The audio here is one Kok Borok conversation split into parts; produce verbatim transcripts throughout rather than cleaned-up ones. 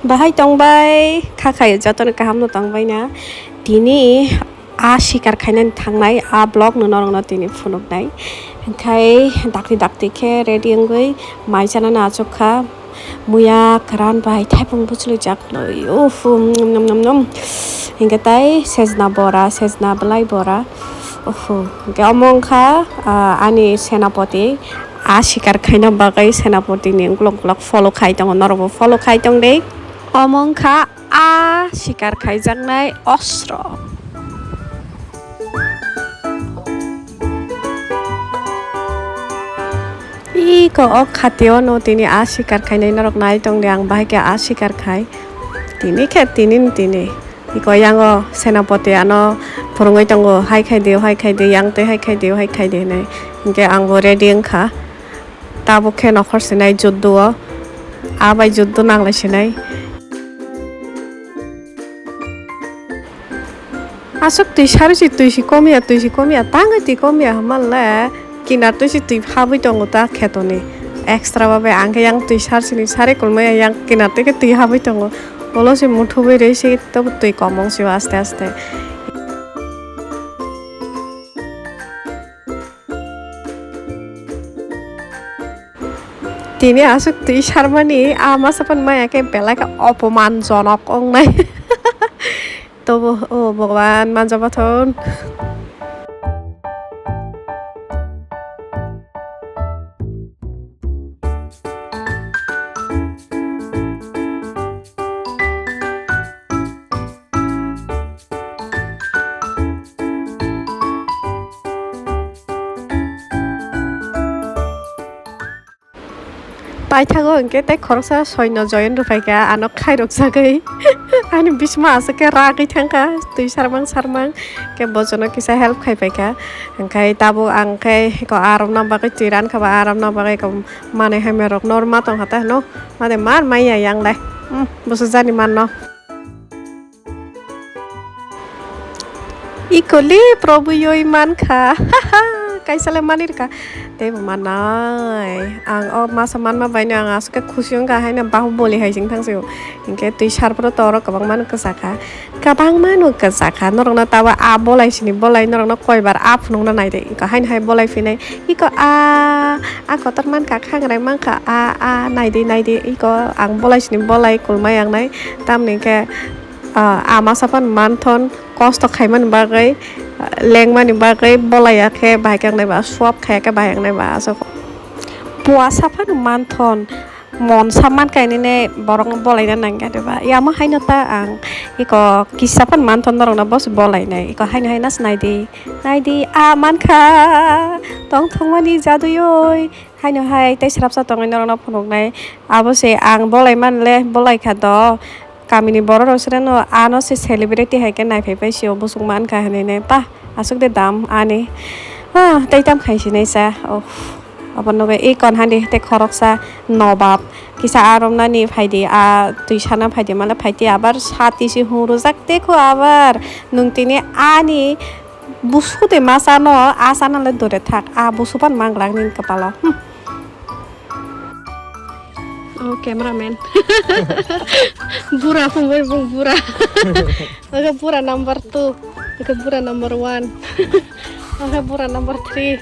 Bahai tongbai, kha khai jotono kaham no tongbai na. Tini a sikar khainani thangnai, a vlog no norokno tini phunuknai. Hwnkhe dakti dakti khe ready wngwi mai chanani achuk kha. Muya kwran bai thaipung buchwlwi jak loi. Uff, nom nom nom nom. Hwnkhe tai sejna bora, sejna belai bora. Uff, hwnkhe omo wngkha, ah, ani senapoti. A sikar khaina bagwi senapotini ukulok ukulok follow khai tongo, norokbo follow khai tong de. Omo wngkha a sikar khaijaknai ostro. Iko o khatio no tini a sikar khainai norok nai tong de, ang bahai khe a sikar khai. Tini khe tini ni tini. Iko yango senapoti ano phurungwi tongo, hai khai di, hai khai di, yang twi hai khai di, hai khai di hinwi. Hinkhe angbo ready wngkha. Tabuk khe nokhor sinai juddu o. Abai juddu nanglai sinai. Aswk twi sarwi si twi si komya, twi si komya, tangwi twi komya hwnmanle kinar twi si twi habwi tongo ta khetoni. Extra babe ang khe yang twi sar sini sari kulmaya yang kinar twi khe twi habwi tongo. Ulo se muthubwi rwi se tobo twi komong se o aste aste. Tini aswk twi sarmani a masa pan maya khe belai khe opoman jonok wngnai. Tobo o Bhagwan manja pathon. Paithago hinkhe tei khoroksa soino join rwphaikha, ano khairok jagwi ani bisma aswk khe ragwi thangkha, twi sarmang sarmang khe bojono kisa help khai paikha. Hinkhe tabuk ang khe eko arom na bagwi twi rankha ba, arom na bagwi eko manwi hamya rok norma tongkha ta hwno, made mar manya yang le, hmm, busu jani manno. Ikoli probuyoi mankha. Kaisa le mani rwkha. Tei bo manai. Ang o masa manma baino ang aswk khe khusi wngkha haino Bahubali hai sing thang sio. Hinkhe twi sarphoro to oro kwbangma no kwchakha. Kwbangma no kwchakha. Norokno tabo a bolai sini bolai norokno koibar a phunukna naidi. Iko haino hai bolai phinai. Iko a, a kotor mankha, khangrai mankha. A, a, naidi, naidi. Iko ang bolai sini bolai kulmai ang nai. Tamni khe ah, ama sapan manthon kosto khaimani bagwi, ah, lengmani bagwi bolai ya khe bahai khe wngnai ba, swap khaiya khe bahai wngnai ba, aswk. Puasa phano manthon, monsa mankha hinwi borok bolaina nangya de ba. Yamo haino ta ang iko kisa phano manthon norokno bosi bolainai. Iko haino hai nas naidi, naidi, ah, mankha tong thongmani jaduyoi. Haino hai tei srapsa tongwi norokno phunuknai. Abo se ang bolai manle, bolai kha do. Kamini borok rok sreno ano se celebrity hai khe naiphai pai sio, busuk mankha hinwi nai pa aswk de dam ani. Ah, tei tam khai sinai sa. Oh, abo nugwi i kon hani tei khoroksa nobab kisa arom nani phaidi, a twi sana phaidi male phaidi abar sati si hung rwjak tei kho abar nwng tini ani busu de ma chano, a chana le dore thak, a busu pan manglak nini kwpalo. Hmm. Oh, cameraman. Bura phungwi bung bura. Oke, bura number two. Oke, bura number one. Oke, bura number three.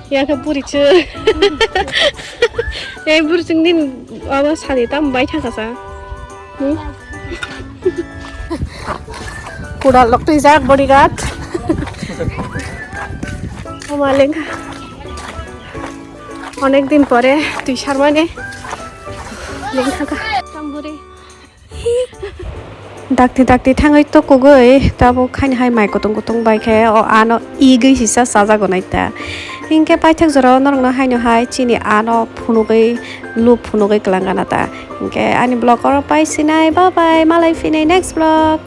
Ya, oke, buri chwng. Eh, buri chwng din, abo sadi tam bai thangkha sa. Hmm? Kuda lok twi jak bodyguard. Oma lengkha. Onek din pore twi sarmani. Lengkha ka. Tamburi. Dakti dakti thangwi tukugwi tabuk haini hai mai kutung kutung bai khe o ano igwi sisa chajago nai ta. Hinkhe paithak jora o norokno haino hai chini ano phunugwi lup phunugwi kwlang gana ta. Hinkhe ani vlog oro pai sinai, bye bye, malai phinai next vlog.